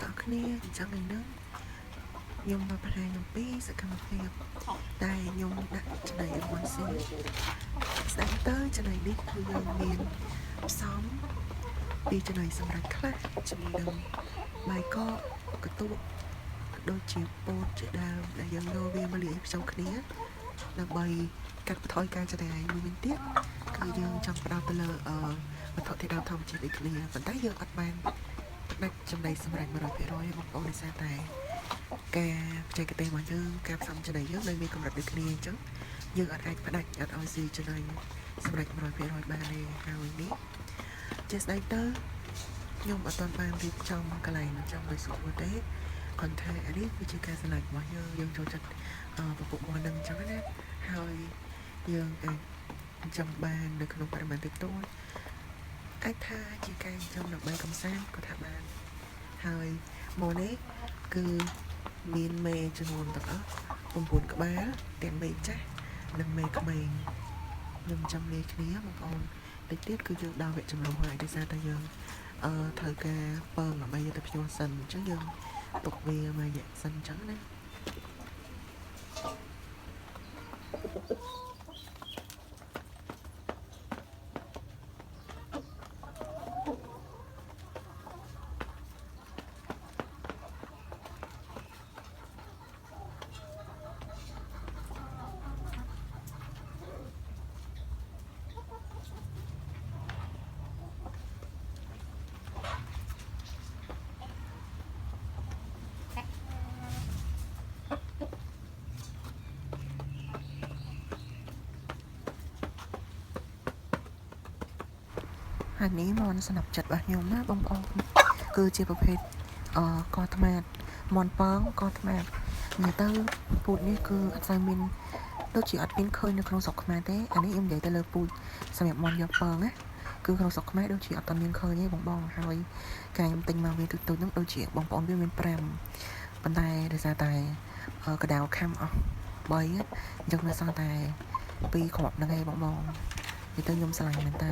ទាំងអស់គ្នាអញ្ចឹងថ្ងៃនេះខ្ញុំមកបង្ហាញអំពីសកម្មភាពតែខ្ញុំដាក់ចំណីឲ្យមាន់ស៊ីស្ដាប់ទៅចំណីនេះគឺយើងមានផ្សំពីចំណីសម្រាប់ខ្លះជាមួយនឹងបាយកកកន្ទក់ដូចជាពោតជាដើមដែលយើងយកវាមកលាយផ្សំគ្នាដើម្បីកាត់បន្ថយការចំណាយមួយវិញទៀតគឺយើងចង់ផ្ដោតទៅលើវត្ថុធាតុដើមធម្មជាតិដូចគ្នាប៉ុន្តែយើងអត់បាន ដាច់ចំណីសម្រាប់100%ឯងបងប្អូនដោយសារតែការបច្ចេកទេសរបស់យើងការផ្សំចំណីយើងនៅមានកម្រិតដូចគ្នាអញ្ចឹងយើងអត់អាចផ្ដាច់អត់ឲ្យស៊ីចំណីសម្រាប់100%បានទេហើយនេះជាស្ដែងទៅខ្ញុំអត់ទាន់បានរៀបចំកន្លែងចំដោយស្រួលទេគ្រាន់ថាអានេះគឺជាការស្រឡាញ់របស់យើងយើងចូលចិត្តពពុះមាន់នឹងអញ្ចឹងណាហើយយើងអាចចិញ្ចឹមបាននៅក្នុងបរិមាណតិចតួចអាចថាជាការចិញ្ចឹមដើម្បីកម្សាន្តក៏ថាបាន ហើយមកនេះគឺមានមេចំនួនទាំងអស់9ក្បាលទាំងមេចាស់និងមេក្មេងខ្ញុំចាំលាយគ្នាបងប្អូនតិចទៀតគឺយើងដល់វគ្គចំនួនហើយដោយសារតែយើងត្រូវការពងដើម្បីយកទៅភ្ញាស់សិនអញ្ចឹងយើងទុកវាមួយរយៈសិនអញ្ចឹងណាហើយនេះមន់ស្นับចិត្តរបស់ខ្ញុំណាបងប្អូនគឺជាប្រភេទកថ្មាតមន់ប៉ងកថ្មាតនិយាយទៅពូជនេះគឺអត់សូវមានដូចជាអត់មានឃើញនៅក្នុងស្រុកខ្មែរទេអានេះខ្ញុំនិយាយទៅលើពូជសម្រាប់មន់យកពងណាគឺក្នុងស្រុកខ្មែរដូចជាអត់ទាន់មានឃើញទេបងបងហើយការខ្ញុំទិញមកវាទូចៗហ្នឹងដូចជាបងប្អូនវាមាន5ប៉ុន្តែដោយសារតែកដៅខាំអស់3អញ្ចឹងនៅសល់តែ2គ្រាប់ហ្នឹងឯងបងបងនិយាយទៅខ្ញុំស្រឡាញ់មែនតើ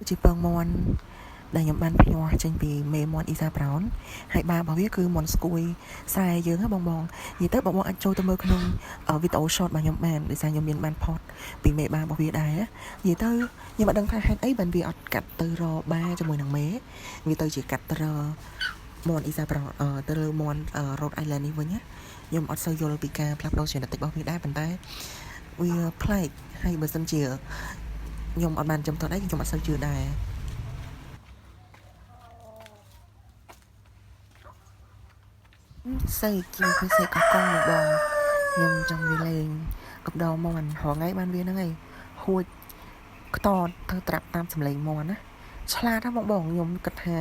ជាពងមាន់ដែលខ្ញុំបានភ្ញាស់ចេញពីមេមាន់អ៊ីសាប្រោនហើយបារបស់វាគឺមាន់ស្គួយស្រែយើងហ៎បងបងនិយាយទៅបងបងអាចចូលទៅមើលក្នុងវីដេអូ short របស់ខ្ញុំបានដោយសារខ្ញុំមានបានផុតពីមេបារបស់វាដែរនិយាយទៅខ្ញុំអត់ដឹងថាហេតុអីបានវាអត់កាត់ទៅរបាជាមួយនឹងមេវាទៅជាកាត់ទៅរមាន់អ៊ីសាប្រោនទៅលើមាន់ Rhode Island នេះវិញណាខ្ញុំអត់សូវយល់ពីការផ្លាស់ប្ដូរ genetic របស់វាដែរប៉ុន្តែវាប្លែកហើយបើសិនជាខ្ញុំអត់បានចំទាត់អីខ្ញុំអត់សូវជឿដែរសេកជាពិសេសកកងមកបងខ្ញុំចង់វាលេងកំដរមាន់រងថ្ងៃបានវាហ្នឹងឯងហួចខ្តតធ្វើត្រាប់តាមសម្លេងមាន់ណាឆ្លាតណាស់បងបងខ្ញុំគិតថា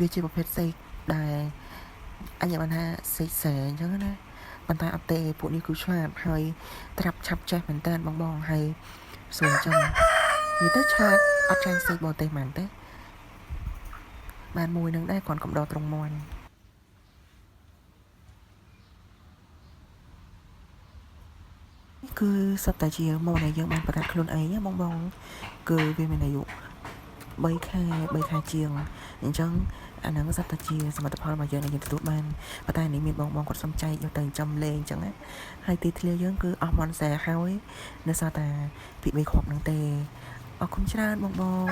វាជាប្រភេទសេកដែលអញបានថាសេកសែអញ្ចឹងណាប៉ុន្តែអត់ទេពួកនេះគឺឆ្លាតហើយត្រាប់ឆាប់ចេះមែនតើបងបងហើយសួរចឹងនិយាយទៅឆ្លាតអត់ចាញ់សេកបរទេសមែនទេបានមួយនឹងដែរគ្រាន់កំដរត្រង់មាន់គឺសុទ្ធតែជាមាន់ដែលយើងបានបង្កើតខ្លួនឯងណាបងបងគឺវាមានអាយុ3ខែ3ខែជាងអញ្ចឹងអាហ្នឹងសុទ្ធតែជាសមិទ្ធផលរបស់យើងដែលយើងទទួលបានប៉ុន្តែនេះមានបងបងគាត់សុំចែកយកទៅចំលេងអញ្ចឹងណាហើយទីធ្លាយើងគឺអស់មាន់សែហើយនៅសល់តែពី3គ្រាប់ហ្នឹងទេអរគុណច្រើនបងបង